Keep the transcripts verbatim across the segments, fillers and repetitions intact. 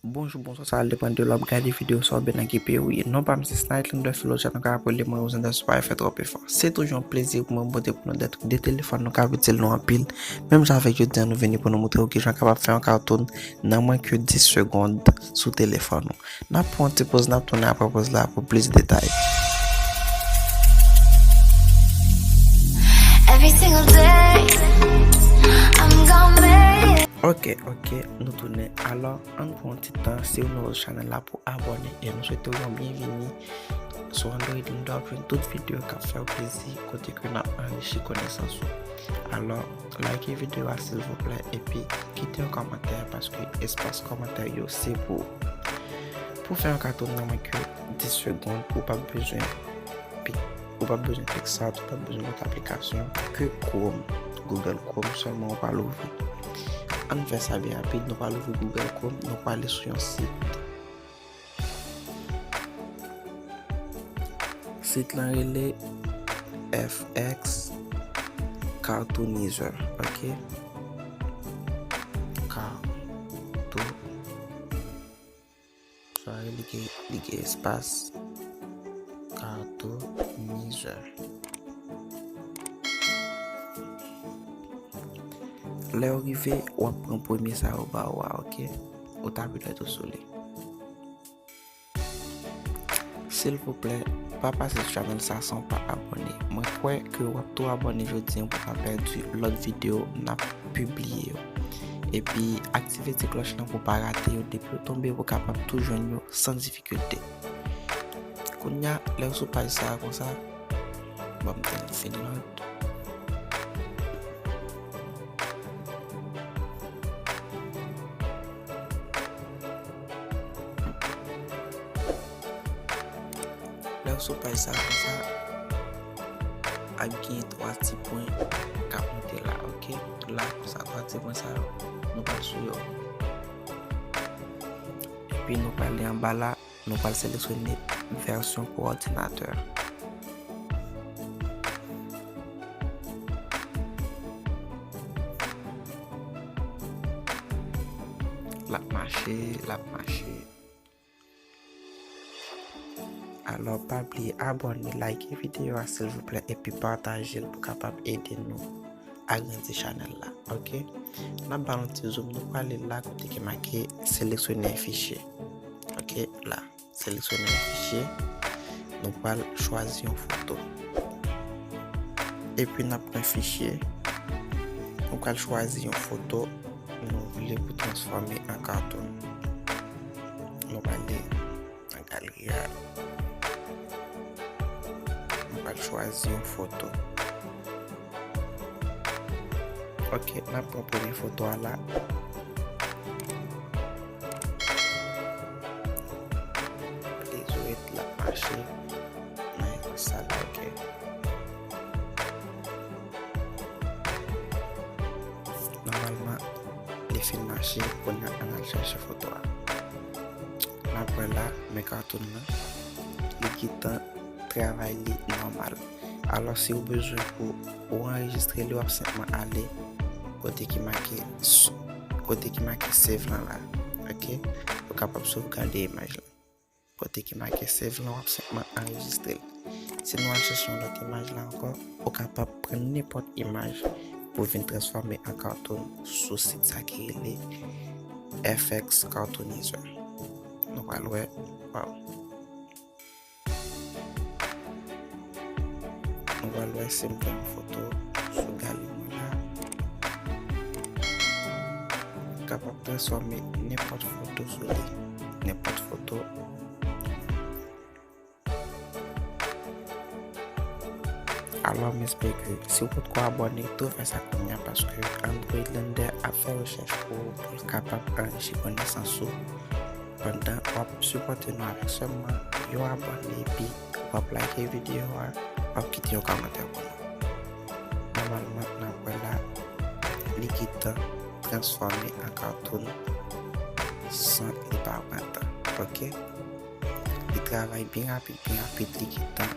Bonjou, bonswa, sa va depann de lè w ap gade videyo sa oubyen nan ki peyi w ye. Non pa m se Snightland de Philo Chat, nou ka rele mwen Rosander Super, fè twòp efò. Se toujou yon plezi pou mwen pote pou nou de, de telefòn nou k ap itil nou anpil. Menm jan avèk jodi a, nou vini pou nou montre w kijan w kapab fè yon cartoon nan mwens ke dis segonn sou telefòn ou. N ap pran yon ti poz, n ap tounen apre poz la pou plis detay. Every single day, I'm gonna make it. Ok, ok, nou tounen. Alò, ann pran yon ti tan, si w nouvo sou chanèl la, pou abòne, e nou swete w yon byenvini sou Android Lendo, w ap jwenn tout videyo k ap fè w plezi, kote ke n ap anrichi konesans ou. Alò, like videyo a silvouplè, epi kite yon kòmantè, paske espas kòmantè yo se pou ou. Pou fè yon cartoon nan mwens ke dis segonn, ou p ap bezwen pi-, ou p ap bezwen PicsArt, ou p ap bezwen lòt aplikasyon ke Chrome, Google Chrome sèlman ou pral ouvri. Ann fè sa byen rapid, nou pral ouvri Google Chrome, nou pral ale sou yon sit. Sit lan rele F X Cartoonizer, ok? Cartoon. Sa li gen, li gen espas. Cartoonizer. Lè w rive, w ap pran premye sa yo ba ou a, ok? Ou tape lèt ou sou li. Silvouplè, pa pase sou chanèl sa san w pa abòne. Mwen kwè ke w ap tou abòne jodi a pou w pa pèdi lòt videyo n ap pibliye yo. Epi, aktive ti klòch lan pou w pa rate yo. Depi yo tonbe, ou kapab tou jwenn yo san difikilte. Kounye a, lè w sou paj sa a konsa, ban m tann li fini load. Lè w sou paj sa a konsa, ap gen twa ti pwen k ap monte la, ok? La, konsa, twa ti pwen sa yo, nou pral sou yo. Epi nou pral li anba la, nou pral seleksyone vèsyon pou òdinatè. L ap mache, l ap mache. Alò, pa bliye abòne, like videyo a, silvouplè, epi pataje l pou kapab ede nou agrandi chanèl la, ok? N ap ba nou ti zoom, nou prale la kote ki make seleksyone fichye. Ok, la, seleksyone fichye. Nou pral chwazi yon foto. Epi n ap pran fichye. Nou pral chwazi yon foto nou vle pou transfòme an cartoon. Nou prale nan galeri a. Nou pral chwazi yon foto. Ok, n ap pran premye foto a la. Please wait, l ap mache. Nan espas sa la, ok. Nòmalman, li fin mache, kounye a ann al chèche foto a. N ap wè la, men cartoon nan, li gentan travay li nòmal. Alò, si w bezwen pou ou anrejistre li, w ap senpman ale kote ki make s-, kote ki make save lan la. Ok? Ou kapab sovgade imaj lan. Kote ki make save lan, w ap senpman anrejistre l. Si nou al chèche yon lòt imaj la ankò, ou kapab pran nenpòt imaj pou vin transfòme an cartoon sou sit sa ki rele F X Cartoonizer. Nou pral wè, waw. Nou pral wè si m pran yon foto sou galeri mwen la. Kapab transfòme nenpòt foto sou li. Nenpòt foto. Alò, m espere ke si w potko abòne, tou fè sa kounye a, paske Android Lender ap fè rechèch pou ou, pou l kapab anrichi konesans ou. Pandan w ap sipòte nou avèk sèlman yon abòne, epi w ap like videyo a, w ap kite yon kòmantè pou nou. Nòmalman, n ap wè la, li gentan transfòme an cartoon san li pa pran tan. Ok? Li travay byen rapid, byen rapid, li gentan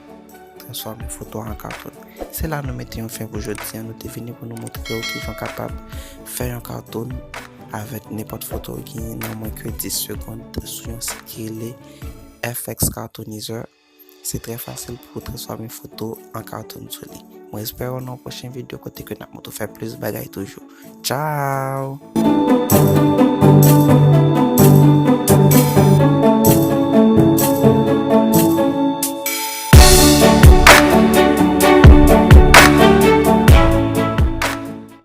transfòme foto a an cartoon. Se la nou mete yon fen pou jodi a. Nou te vini pou nou montre w kijan w kapab fè yon cartoon avèk nenpòt foto w genyen nan mwens ke dis segonn sou yon sit ki rele F X Cartoonizer. Se trè fasil pou w transfòme foto an cartoon sou li. Mwen espere w nan yon pwochen videyo kote ke n ap montre w fè plis bagay toujou. Tchao!